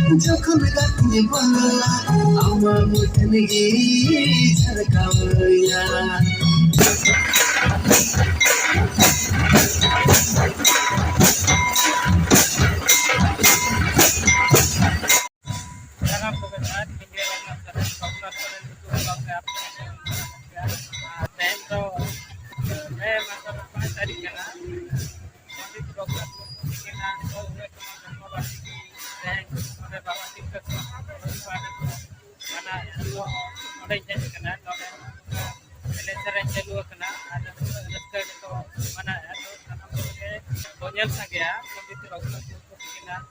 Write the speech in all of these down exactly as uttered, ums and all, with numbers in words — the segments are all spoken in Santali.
ᱡᱚᱠᱷᱚᱱ ᱫᱟᱜ ᱤᱧ ᱵᱚᱞᱚᱜᱼᱟ, ᱟᱢᱟᱜ ᱢᱩᱴᱷᱟᱹᱱ ᱜᱮ ᱡᱷᱟᱞᱠᱟᱣᱟᱹᱧᱟ᱾ ᱥᱟᱱᱟᱢ ᱠᱚᱜᱮ ᱡᱚᱦᱟᱨ, ᱤᱧ ᱜᱮ ᱨᱚᱜᱷᱩᱱᱟᱛᱷ ᱥᱚᱨᱮᱱ, ᱨᱚᱜᱷᱩᱱᱟᱛᱷ ᱥᱚᱨᱮᱱ YouTube vlog ᱨᱮ ᱟᱯᱮ ᱥᱟᱱᱟᱢ ᱠᱚ ᱥᱟᱹᱜᱩᱱ ᱠᱚᱣᱟ᱾ ᱟᱨ ᱛᱮᱦᱮᱧ ᱫᱚ ᱢᱮ ᱢᱟᱥ ᱨᱮᱱᱟᱜ ᱯᱟᱸᱪ ᱛᱟᱹᱨᱤᱠᱷ ᱠᱟᱱᱟ᱾ ᱯᱚᱱᱰᱤᱛ ᱨᱚᱜᱷᱩᱱᱟᱛᱷ ᱢᱩᱨᱢᱩ ᱛᱤᱠᱤᱱᱟᱜ ᱥᱚ ᱩᱱᱟᱹᱭ ᱛᱟᱢᱟ ᱡᱚᱱᱢᱚ ᱵᱟᱨᱥᱤᱠᱤ ᱛᱮᱦᱮᱧ ᱱᱚᱰᱮ ᱵᱟᱵᱟ ᱛᱤᱞᱠᱟᱹ ᱥᱚᱨᱮᱱ ᱢᱟᱱᱟᱣᱮᱫᱼᱟ᱾ ᱛᱚ ᱱᱚᱰᱮᱧ ᱦᱮᱡ ᱟᱠᱟᱱᱟ, ᱱᱚᱰᱮ ᱮᱱᱮᱡ ᱥᱮᱨᱮᱧ ᱪᱟᱹᱞᱩ ᱟᱠᱟᱱᱟ ᱟᱨ ᱩᱱᱟᱹᱜ ᱨᱟᱹᱥᱠᱟᱹ ᱜᱮᱠᱚ ᱢᱟᱱᱟᱣᱮᱫᱼᱟ᱾ ᱛᱚ ᱥᱟᱱᱟᱢ ᱠᱚᱜᱮ ᱵᱚ ᱧᱮᱞ ᱥᱟᱸᱜᱮᱭᱟ ᱯᱚᱱᱰᱤᱛ ᱨᱚᱜᱷᱩᱱᱟᱛᱷ ᱢᱩᱨᱢᱩ ᱛᱤᱠᱤᱱᱟᱜ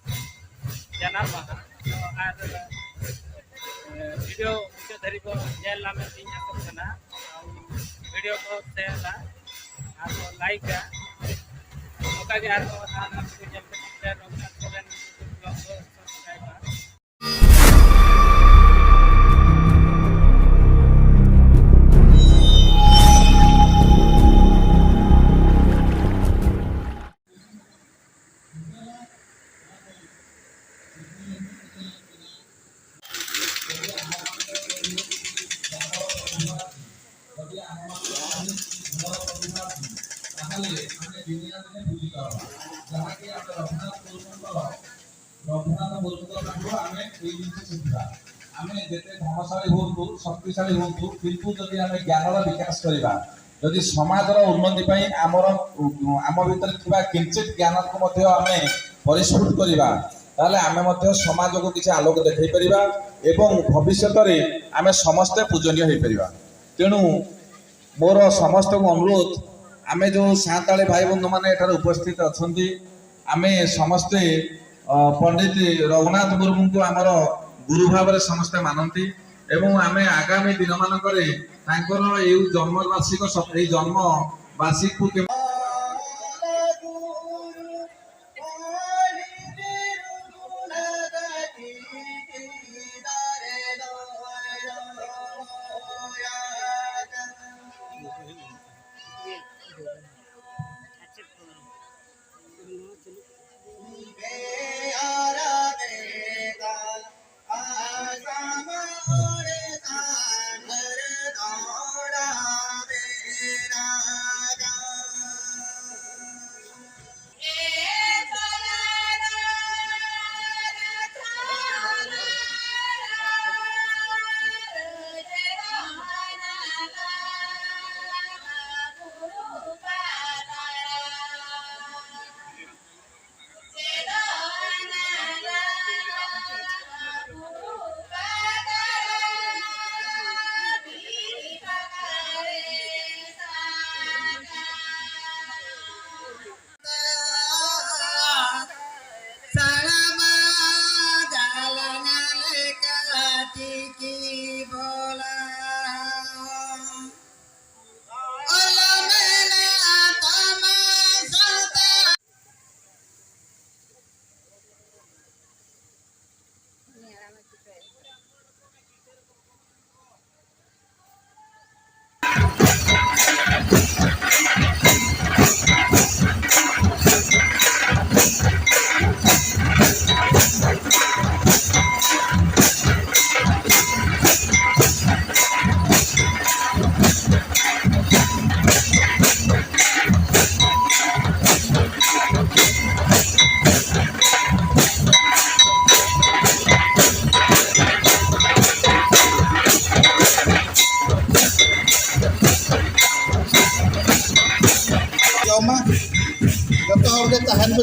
ᱡᱟᱱᱟᱢ ᱢᱟᱦᱟ᱾ ᱛᱚ ᱟᱨ ᱵᱷᱤᱰᱤᱭᱳ ᱢᱩᱪᱟᱹᱫ ᱫᱷᱟᱹᱨᱤᱡ ᱵᱚ ᱧᱮᱞᱟ ᱢᱮᱱᱛᱮ ᱤᱧ ᱟᱥᱚᱜ ᱠᱟᱱᱟ᱾ ᱵᱷᱤᱰᱤᱭᱳ ᱠᱚ ᱥᱮᱭᱟᱨᱟ ᱟᱨ ᱠᱚ ᱞᱟᱭᱤᱠᱟ᱾ ᱱᱚᱝᱠᱟ ᱜᱮ ᱟᱨᱦᱚᱸ ᱱᱟᱣᱟ ᱱᱟᱣᱟ ᱵᱷᱤᱰᱤᱭᱳ ᱧᱮᱞ ᱠᱷᱟᱹᱛᱤᱨ ᱛᱮ ᱨᱚᱜᱷᱩᱱᱟᱛᱷ ᱥᱚᱨᱮᱱ YouTube vlog ᱠᱚ ᱥᱟᱵᱥᱠᱨᱟᱭᱤᱵᱟ᱾ ᱡᱟᱦᱟᱸ ᱜᱮ ᱟᱵᱚ ᱨᱚᱜᱷᱩᱱᱟᱛᱷ ᱢᱩᱨᱢᱩ ᱫᱚ ᱨᱚᱜᱷᱩᱱᱟᱛᱷ ᱢᱩᱨᱢୁଙ୍କ ପାଖରୁ ଆମେ ଏଇ ଜିନିଷ ଶିଖିବା। ଆମେ ଯେତେ ଧନଶାଳୀ ହୁଅନ୍ତୁ, ଶକ୍ତିଶାଳୀ ହୁଅନ୍ତୁ, କିନ୍ତୁ ଯଦି ଆମେ ଜ୍ଞାନର ବିକାଶ କରିବା, ଯଦି ସମାଜର ଉନ୍ନତି ପାଇଁ ଆମର, ଆମ ଭିତରେ ଥିବା କିଞ୍ଚିତ ଜ୍ଞାନକୁ ମଧ୍ୟ ଆମେ ପରିସ୍ଫୁଟ କରିବା, ତାହେଲେ ଆମେ ମଧ୍ୟ ସମାଜକୁ କିଛି ଆଲୋକ ଦେଖାଇ ପାରିବା ଏବଂ ଭବିଷ୍ୟତରେ ଆମେ ସମସ୍ତେ ପୂଜନୀୟ ହୋଇପାରିବା। ତେଣୁ ମୋର ସମସ୍ତଙ୍କୁ ଅନୁରୋଧ, ଆମେ ଯେଉଁ ସାନ୍ତାଳୀ ଭାଇ ବନ୍ଧୁମାନେ ଏଠାରେ ଉପସ୍ଥିତ ଅଛନ୍ତି, ଆମେ ସମସ୍ତେ, ଅ, ପଣ୍ଡିତ ରଘୁନାଥ ମୁର୍ମୁଙ୍କୁ ଆମର ଗୁରୁ ଭାବରେ ସମସ୍ତେ ମାନନ୍ତି ଏବଂ ଆମେ ଆଗାମୀ ଦିନମାନଙ୍କରେ ତାଙ୍କର ଏଇ ଜନ୍ମବାର୍ଷିକ ସ-, ଏଇ ଜନ୍ମ ବାର୍ଷିକକୁ କେବେ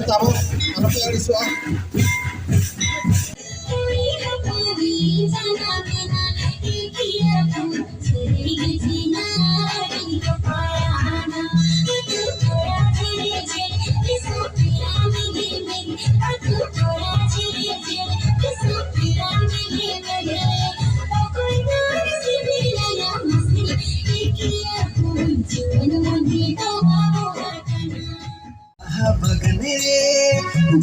ᱛᱟᱵᱚ, ᱟᱞᱚᱯᱮ ᱟᱹᱲᱤᱥᱚᱜᱼᱟ᱾ ᱵᱟᱦᱟ ᱵᱟᱜᱟᱱ ᱨᱮ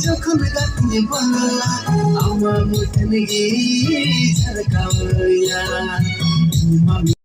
ᱡᱚᱠᱷᱚᱱ ᱜᱟᱛᱮ ᱵᱟᱦᱟ, ᱟᱢᱟᱜ ᱢᱩᱴᱷᱟᱹᱱ ᱜᱮ ᱡᱷᱟᱞᱠᱟᱣ ᱤᱧᱟ᱾